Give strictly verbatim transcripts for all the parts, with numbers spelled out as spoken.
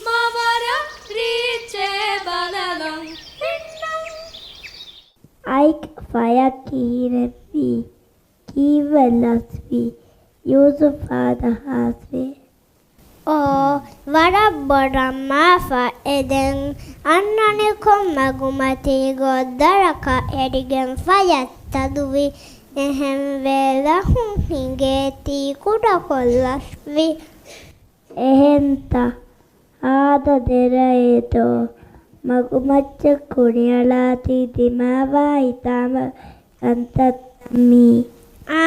މާ ވަރަށް ރީއްޗޭ ބަލަލަން ހިންނަން. އައިކް ފަޔަށް ކިހިނެއްވީ؟ ކީއްވެ ލަސްވީ؟ ޔޫސުފް ހާދަ ހާސްވޭ. އޯ، ވަރަށް ބޮޑަށް މާފަ އެދެން. އަންނަނިކޮށް މަގުމަތީ ގޮއްދަރަކަށް އެރިގެން ފަޔަށް ތަދުވި. އެހެންވެ ރަހުން ހިނގޭތީ ކުޑަކޮށް ލަސްވި. އެހެންތަ؟ ހާދަ ދެރައޭ ދޯ؟ މަގުމައްޗަށް ކުނިއަޅާތީ ދިމާވާ ހިތާމަ ކަންތައްތައް މީ. އާ،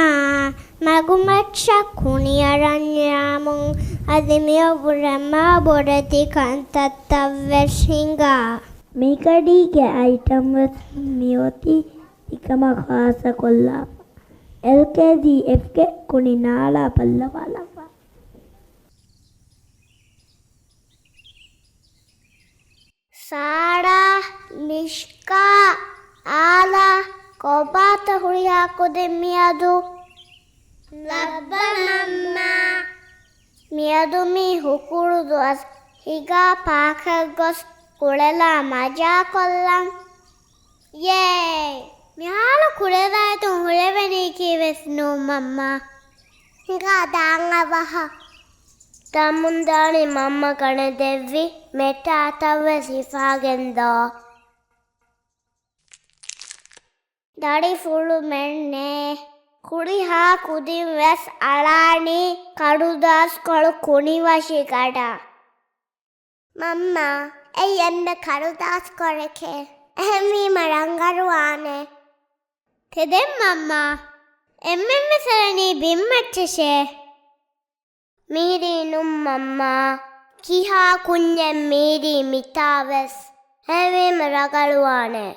މަގުމައްޗަށް ކުނިއަޅަންޏާމުން އަދި މިއޮއްވުރެ މާ ބޮޑެތި ކަންތައްތައްވެސް ހިނގާ. މިގަޑީގެ އައިޓަމްވެސް މިއޮތީ ތިކަމަށް ޚާއްޞަކޮށްލާފަ. އެލްކޭޖީއެފްގެ ކުނި ނާޅާ ބައްލަވާލައްވާ. ސާރާ، މިޝްކާ، އާލާ، ކޮބާތަ ހުރިހާ ކުދިން މިއަދު؟ ލައްބަ މަންމާ. މިއަދު މީ ހުކުރު ދުވަސް ހިނގާ ޕާކަށް ގޮސް ކުޅެލާ މަޖާކޮށްލަން. ޔޭ! މިހާރު ކުޅެލާއެތުން ހުރެވެނީކީވެސް ނޫން މަންމާ. ހިނގާ ދާން އަވަހަށް. ދަމުންދާނީ މަންމަ ކަނެ ދެއްވި މެޓާތައްވެސް ހިފާގެން ދޯ. ދަރިފުޅުމެންނޭ. ކުރިހާ ކުދިން ވެސް އަޅާނީ ކަރުދާސްކޮޅު ކުނިވަށިގަޑަށް. މަންމާ، އެއީ އެންމެ ކަރުދާސްކޮޅެކޭ. އެހެންވީމަ ރަނގަޅުވާނެ. ތެދެއް މަންމާ، އެންމެންވެސް އަޅަނީ ބިންމައްޗަށޭ. މީރީ ނޫން މަންމާ، ކިހާ ކުއްޖެއް މީރީ މިތާވެސް. އެހެންވީމަ ރަނގަޅުވާނެ.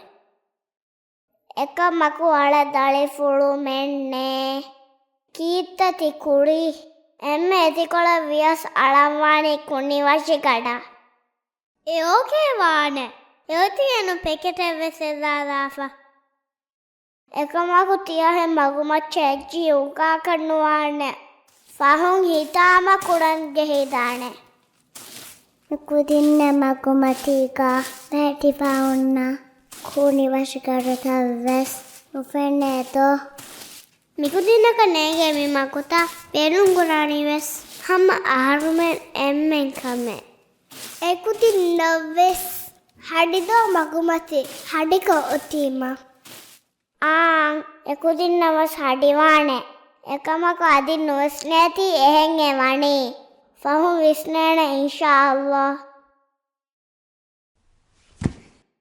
އެކަމަކު އަޅަ ދަރިފުޅުމެންނޭ. ކީއްތަ ތި ކުރީ؟ އެންމެ އެތިކޮޅަށް ވިޔަސް އަޅަންވާނީ ކުނިވަށިގަޑަށް. އެ އޯކޭ ވާނެ. އެއޮތީ އެނޫން ޕެކެޓެއްވެސް އެއްލާލާފަ. އެކަމަކު ތިޔަހެން މަގުމައްޗަށް އެއްޗިހި އުނގާކަށް ނުވާނެ. ފަހުން ހިތާމަ ކުރަން ޖެހިދާނެ. މިކުދިންނަށް މަގުމަތީގަ ބެހެއްޓިފަ އޮންނަ ކުނިވަށިގަޑުތައްވެސް ނުފެނޭތޯ؟ މިކުދިންނަކަށް ނޭނގޭ މި މަގުތައް ބޭނުންކުރާނީވެސް ހަމަ އަހަރުމެން އެންމެން ކަމެއް. އެކުދިންނަށްވެސް ހަޑިދޯ މަގުމަތި ހަޑިގަ އޮތީމަ. އާނ، އެކުދިންނަށްވެސް ހަޑިވާނެ. އެކަމަކު އަދި ނުވިސްނޭތީ އެހެން އެ ވަނީ. ފަހުން ވިސްނޭނެ އިންޝާﷲ.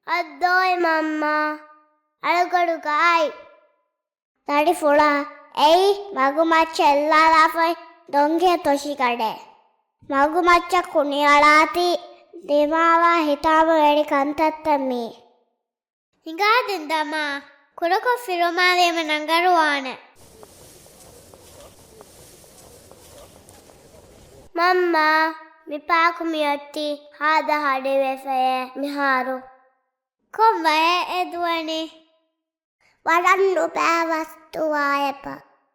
އައްދޯއި މަންމާ، އަޅުގަޑު ގާތް. ދަރިފުޅާ، އެއީ މަގުމައްޗަށް އެއްލާލާފައި ދޮންގެ ތޮށިގަޑެއް. މަގުމައްޗަށް ކުނިއަޅާތީ ދިމާވާ ހިތާމަވެރި ކަންތައްތައް މީ. ހިނގާދިން ދަމާ، ކުޑަކޮށް ފިރުމާލީމަ ރަނގަޅުވާނެ. މަންމާ، މި ޕާކު މިއޮތީ ހާދަ ހަޑިވެފައޭ މިހާރު. ކޮން ބައެއް އެދުވަނީ؟ ވަރަށް ނުބައި ވަސްތުވާ އެބަ.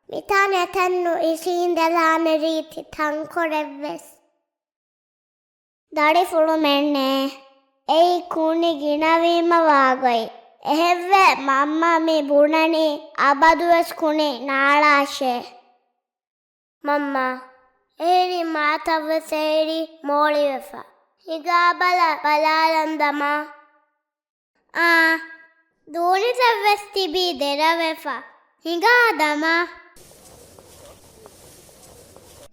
މިތަން އެތަން ނުއިސީނދެލާނެ ރީތި ތަންކޮޅެއްވެސް. ދަރިފުޅުމެންނޭ، އެއީ ކުނި ގިނަވީމަ ވާގޮތް. އެހެންވެ، މަންމަ މި ބުނަނީ އަބަދުވެސް ކުނި ނާޅާށޭ. މަންމާ، އެހެރީ މާތައްވެސް އެހެރީ މޯޅިވެފަ. ހިނގާބަލަ ބަލާލަން ދަމާ. އާ، ދޫނިތައްވެސް ތިބީ ދެރަވެފަ. ހިނގާ ދަމާ.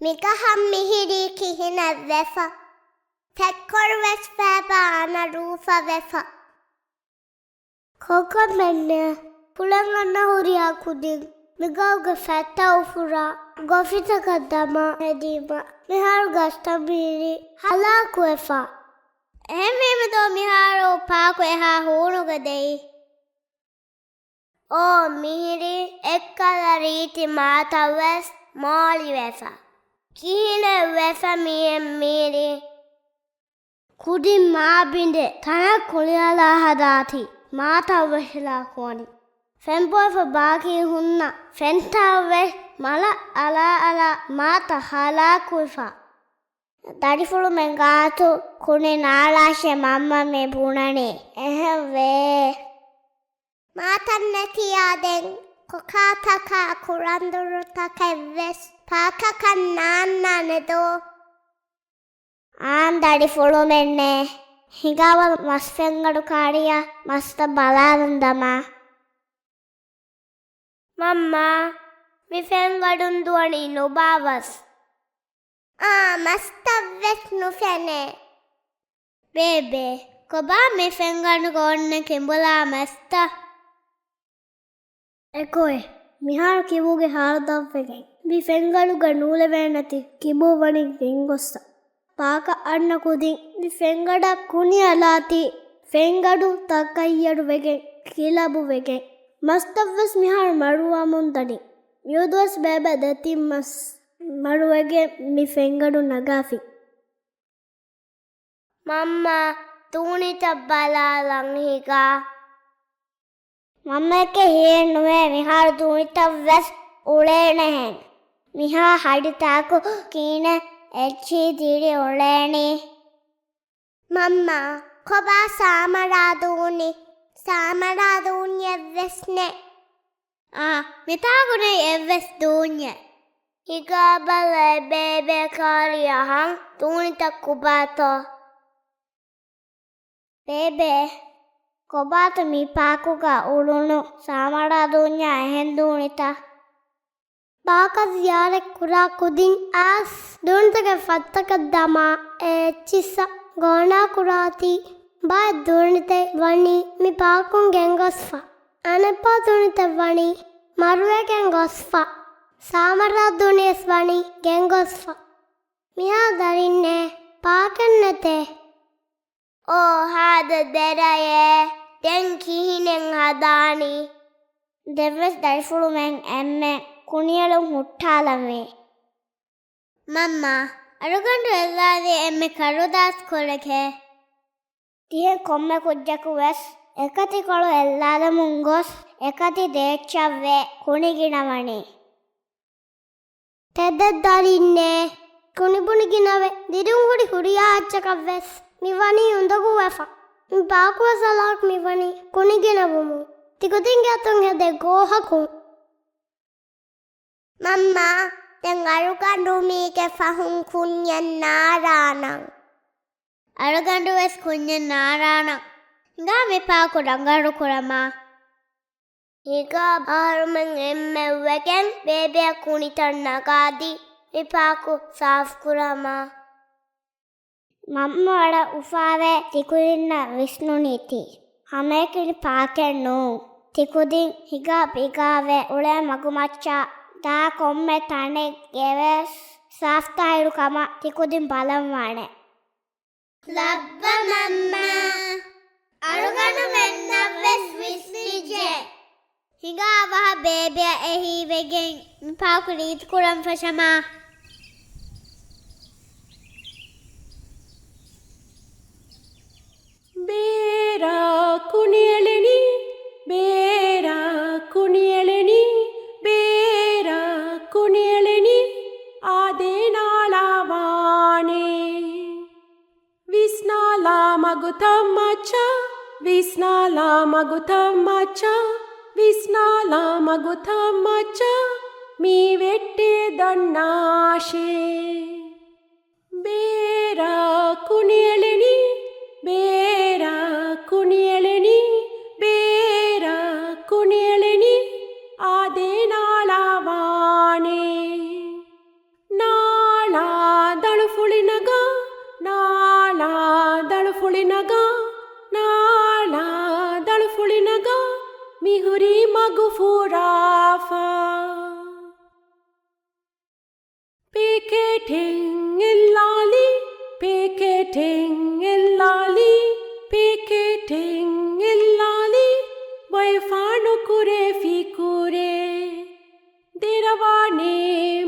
މިގަހަށް މިހިރީ ކިހިނެއްވެފަ؟ ފެއްކޮޅުވެސް ފޭބާ އަނަރޫފަވެފަ. ކޮއްކޮމެންނޭ، ކުޅެން އަންނަ ހުރިހާ ކުދިން މިގަހުގެ ފަތްތައް އުފުރާ ގޮފިތަކަށް ދަމާ ހެދީމަ، މިހާރު ގަސްތައް މިހިރީ ހަލާކުވެފަ. އެހެންވީމަ ދޯ މިހާރު ޕާކު އެހާ ހޫނުގަ ދެއީ؟ އޯ މިހިރީ، އެއްކަލަ ރީތި މާތައްވެސް މޯޅިވެފަ. ކިހިނެއް ވެފަ މިއެއް މީރީ؟ ކުދިން މާ ބިނދެ ތަނަށް ކުނިއަޅާ ހަދާތީ، މާތައްވެސް ހަލާކުވަނީ. ފެން ބޮއެފަ ބާކީ ހުންނަ ފެންތައްވެސް މަލަށް އަޅާ އަޅާ މާތައް ހަލާކުވެފަ. ދަރިފުޅުމެން ގާތު ކުނި ނާޅާށޭ މަންމަ މި ބުނަނީ. އެހެންވޭ. މާތަން ނެތިޔާ ދެން ކޮކާތަކާ ކުރަނދުރުތަކެއްވެސް ޕާކަކަށް ނާންނާނެ ދޯ؟ އާނ ދަރިފުޅުމެންނޭ. ހިނގާބަލަ މަސް ފެންގަނޑު ކާރިއަށް މަސްތައް ބަލާލަން ދަމާ. މަންމާ، މި ފެންގަނޑުން ދުވަނީ ނުބާވަސް. އާ، މަސްތައްވެސް ނުފެނޭ. ބޭބޭ، ކޮބާ މި ފެންގަނޑުގަ އޮންނަ ކިނބުލާ މަސްތައް؟ އެކޮއެ، މިހާރު ކިބޫގެ ހާލު ދަށްވެގެން، މި ފެންގަނޑުގަ ނޫޅެވޭނެތި ކިބޫ ވަނީ ގެންގޮއްސަ. ޕާކަށް އަންނަ ކުދިން މި ފެންގަނޑަށް ކުނި އަލާތީ، ފެންގަނޑު ތައްކައްޔަރުވެގެން، ކިލަބުވެގެން، މަސްތައްވެސް މިހާރު މަރުވަމުންދަނީ. މިއުދުވެސް ބޭބެ ދެތިން މަސް މަރުވެގެން މި ފެންގަނޑު ނަގާފި. މަންމާ، ދޫނިތައް ބަލާލަން ހިނގާ. މަންމައެކޭ ހިއެއްނުވޭ، މިހާރު ދޫނިތައްވެސް އުޅޭނެހެން. މިހާ ހަޑިތާކު ކީނެ އެއްޗިހި ދިރި އުޅޭނީ. މަންމާ، ކޮބާ ސާމަރާ ދޫނި؟ ސާމަރާ ދޫންޏެއްވެސް ނެތް. އާ، މިތާކު ނެތް އެއްވެސް ދޫންޏެއް. ހިނގާބަލަ ބޭބެ ކާރި އަހަން ދޫނިތައް ކޮބާތޯ؟ ބޭބެ، ކޮބާތަ މި ޕާކުގަ އުޅުނު ސާމަރާ ދޫންޏާ އެހެން ދޫނިތައް؟ ޕާކަށް ޒިޔާރަތް ކުރާ ކުދިން އައިސް ދޫނިތަކެއް ފަތްތަކަށް ދަމާ އެ އެއްޗިއްސަށް ގޯނާ ކުރާތީ، ބައެއް ދޫނިތައް ވަނީ މި ޕާކުން ގެންގޮސްފަ. އަނެއްބައި ދޫނިތައް ވަނީ މަރުވެގެން ގޮސްފަ. ސާމަރާ ދޫނިވެސް ވަނީ ގެންގޮސްފަ. މިހާ ދަރިންނޭ، ޕާކެއް ނެތޭ. އޯ ހާދަ ދެރަޔޭ، ދެން ކިހިނެއް ހަދާނީ؟ ދެންވެސް ދަރިފުޅުމެން އެންމެ ކުނިއެޅުން ހުއްޓާލަންވީ. މަންމާ، އަޅުގަނޑު އެއްލާލީ އެންމެ ކަރުދާސް ކޮޅެކޭ. ތިހެން ކޮންމެ ކުއްޖަކުވެސް އެކަތި ކޮޅު އެއްލާލަމުން ގޮސް އެކަތި ދޭއްޗަށްވެ ކުނި ގިނަވަނީ. ތެދެއް ދަރިންނޭ، ކުނިބުނި ގިނަވެ، ދިރިއުޅުން ހުރި ހުރިހާ އެއްޗަކަށްވެސް މިވަނީ އުނދަގޫވެފަ. މި ޕާކުވެސް އަލާކު މިވަނީ ކުނި ގިނަވުމުން. ތިކުދިންގެ އަތުން ހެދޭ ގޯހަކުން. މަންމާ، ދެން އަޅުގަނޑު މީގެ ފަހުން ކުންޏެއް ނާރާނަން. އަޅުގަނޑުވެސް ކުންޏެއް ނާރާނަން. ހިނގާ މި ޕާކު ރަނގަޅު ކުރަމާ. ހިނގާ އަހަރުމެން އެންމެން ވެގެން ބޭބެއަށް ކުނިތައް ނަގާދީ މި ޕާކު ސާފު ކުރަމާ. މަންމަ ވަރަށް އުފާވެ ތިކުދިންނަށް ވިސްނުނީތީ. ހަމައެކަނި ޕާކެއް ނޫން. ތިކުދިން ހިނގާ ބިނގާވެ އުޅޭ މަގުމައްޗަށް ދާ ކޮންމެ ތަނެއްގެވެސް ސާފުތާހިރު ކަމަށް ތިކުދިން ބަލަން ވާނެ. ލައްބަ މަންމާ، އަޅުގަނޑުމެންނަށްވެސް ވިސްނިއްޖެ. ހިނގާ އަވަހަށް ބޭބެއަށް އެހީވެގެން މި ޕާކު ރީތިކުރަން ފަށަމާ. ބޭރަށް ކުނިއެޅެނީ، ބޭރަށް ކުނިއެޅެނީ، ބޭރަށް ކުނިއެޅެނީ، އާދޭ ނާޅާވާނެ. ވިސްނާލާ މަގުތައް މައްޗަށް، ވިސްނާލާ މަގުތައް މައްޗަށް، ވިސްނާލާ މަގުތައް މައްޗަށް، މީ ވެއްޓޭ ދަންނާށޭ. ބޭރަށް ކުނިއެޅެނީ، ބޭރަށް ކުނިއެޅެނީ، ބޭރަށް ކުނިއެޅެނީ، އާދޭ ނާޅާވާނެ. ނާޅާ ދަޅުފުޅި ނަގާ، ނާޅާ ދަޅުފުޅި ނަގާ، ނާޅާ ދަޅުފުޅި ނަގާ، މިހުރީ މަގު ފުރާފަ. ޕޭކެޓެއް އެއްލާލި، ޕޭކެޓެއް އެއްލާލި، ޕޭކެޓެއް އެއްލާލި، ބައެއް ފާނުކުރޭ ފިކުރެއް. ދެރަވާނޭ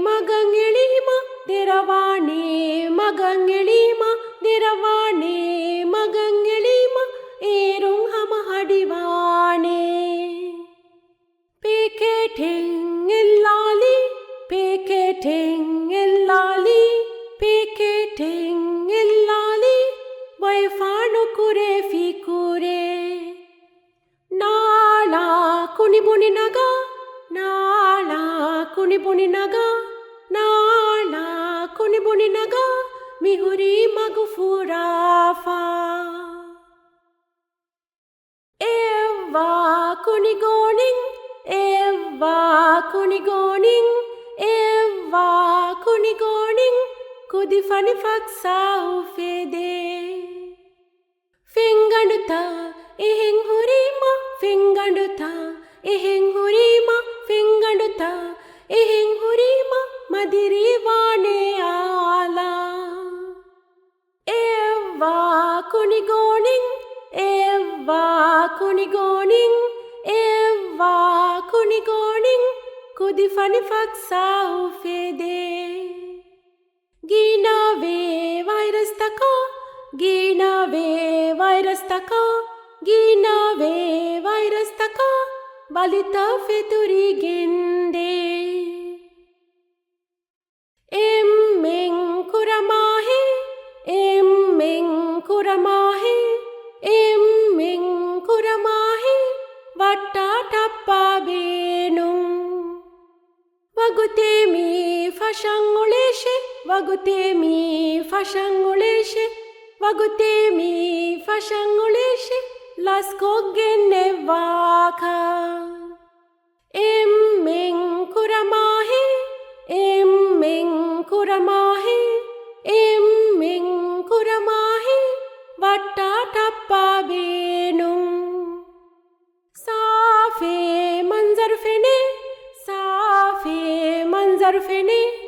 މަގަށް އެޅީމަ، ދެރަވާނޭ މަގަށް އެޅީމަ، ދެރަވާނޭ މަގަށް އެޅީމަ، އޭރުން ހަމަ ހަޑިވާނޭ. ޕޭކެޓެއް އެއްލާލި، ޕޭކެޓެއް އެއްލާލި، ޕޭކެޓެއް ކުނިބުނި ނަގާ، ނާނާ ކުނިބުނި ނަގާ، މިހުރީ މަގު ފުރާފާ. އެއްވާ ކުނިގޯނިން، އެއްވާ ކުނިގޯނިން، އެއްވާ ކުނިގޯނިން، ކުދި ފަނި ފަކްސާ އުފެދޭ. ފެންގަނޑުތައް އެހެން ހުރީމަ، ފެންގަނޑުތައް އެހެން ހުރީމަ، ފެންގަނޑުތައް އެހެން ހުރީމަ، މަދިރީ ވާނެ އާލާ. އެއްވާ ކުނިގޯނިން، އެއްވާ ކުނިގޯނިން، އެއްވާ ކުނިގޯނިން، ކުދި ފަނި ފަކްސާ އުފެދޭ. ގިނަވޭ ވައިރަސްތަކާ، ގިނަވޭ ވައިރަސްތަކާ، ގިނަވޭ ވައިރަސްތަކާ، ބަލިތައް ފެތުރިގެންދޭ. އެންމެން ކުރަމާހޭ، އެންމެން ކުރަމާހޭ، އެންމެން ކުރަމާހޭ، ވައްޓާ ޓައްޕާ ބޭނުން. ވަގުތޭ މީ ފަށަން އުޅޭށޭ، ވަގުތޭ މީ ފަށަން އުޅޭށޭ، ވަގުތޭ މީ ފަށަން އުޅޭށޭ، ލަސްކޮށްގެން ނެއްވާކަށް. އެންމެން ކުރަމާހޭ، އެންމެން ކުރަމާހޭ، އެންމެން ކުރަމާހޭ، ވައްޓާ ޓައްޕާ ބޭނުން. ސާފޭ މަންޒަރު ފެނޭ، ސާފޭ މަންޒަރު ފެނޭ،